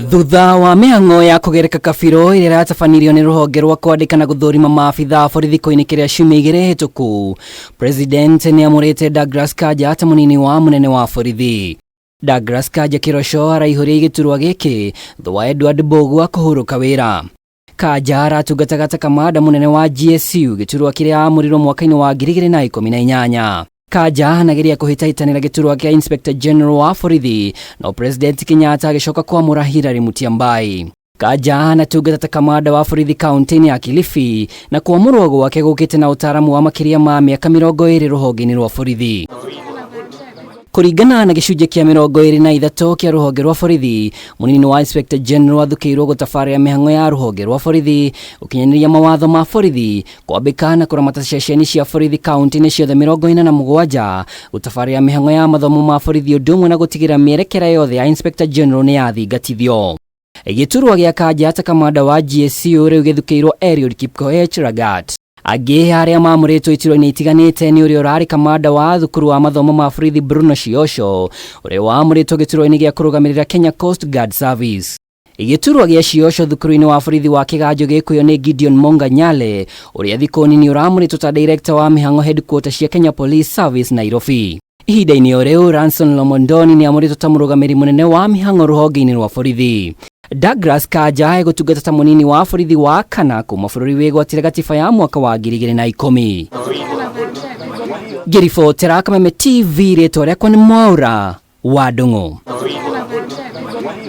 Thutha wa mĩhang'o ya kũgereka kabirũ ĩrĩa ĩratabanirio nĩ rũhonge rwa kwandĩka na gũthũrima maabitha a borithi thikũ-inĩ kĩrĩa ciumia igĩrĩ hĩtũku, President nĩamũrĩte Douglas Kanja ta mũnini wa mũnene wa borithi. Douglas Kanja Kĩroco araihũria gĩturwa gĩkĩ thutha wa Edward Mbũgua kũhurũka wĩra. Kanja aratungataga ta kamanda mũnene wa GSU gĩturwa kĩrĩa aamũrirwo mwaka-inĩ wa 2018. Kanja anageria kũhĩtahĩtanĩra gĩturwa kĩa Inspector General wa borithi no President Kenyatta agĩcoka kwamũra Hilary Mutyambai. Kanja anatungata ta kamanda wa borithi kaunti-inĩ ya Kilifi na kwamũrwo gwake gũkĩte na ũtaaramu wa makĩria ma mĩaka 20 rũhonge-inĩ rwa borithi. Kũringana na gĩcunjĩ kĩa 23 kĩa rũhonge rwa borithi, mũnini wa Inspector General athukĩirwo gũtabarĩra mĩhang'o ya rũhonge rwa borithi, gũkinyanĩria mawatho ma borithi, kwambĩka na kũramata ceceni cia borithi kaunti-inĩ ciothe 47, gũtabarĩra mĩhang'o ya mathomo ma borithi ũndũ ũmwe na gũtigĩrĩra mĩerekera yothe ya Inspector General nĩ yathingatithio. Gĩturwa gĩa Kanja ta kamanda wa GSU rĩu gĩthukĩirwo Eliud Kipkoech Lagat. Angĩ arĩa mamũrĩtwo iturwa-inĩ itiganĩte nĩ ũrĩa ũrarĩ kamanda wa thukuru wa mathomo ma borithi Bruno Shiosho, ũrĩa wamũrĩtwo gĩturwa-inĩ gĩa kũrũgamĩrĩra Kenya Coast Guard Service. Gĩturwa gĩa Shiosho thukuru-inĩ wa borithi wa Kĩganjo Gĩkũyũ nĩ Gideon Monga Nyale, ũrĩa thikũ nini ũramũrĩtwo ta director wa mĩhang'o headquarter cia Kenya Police Service Nairobi. Ihinda-inĩ o rĩu, Ranson Lomondoni nĩ amũrĩtwo ta mũrũgamĩrĩri mũnene wa mĩhang'o rũhonge-inĩ rwa borithi. Douglas Kanja egũtungata ta mũnini wa borithi wa kana kuma bũrũri wĩgwatĩre gatiba ya mwaka wa 2010. Ngĩribotera Kameme TV, rĩtwa rĩakwa nĩ Mwaũra wa Ndung'u.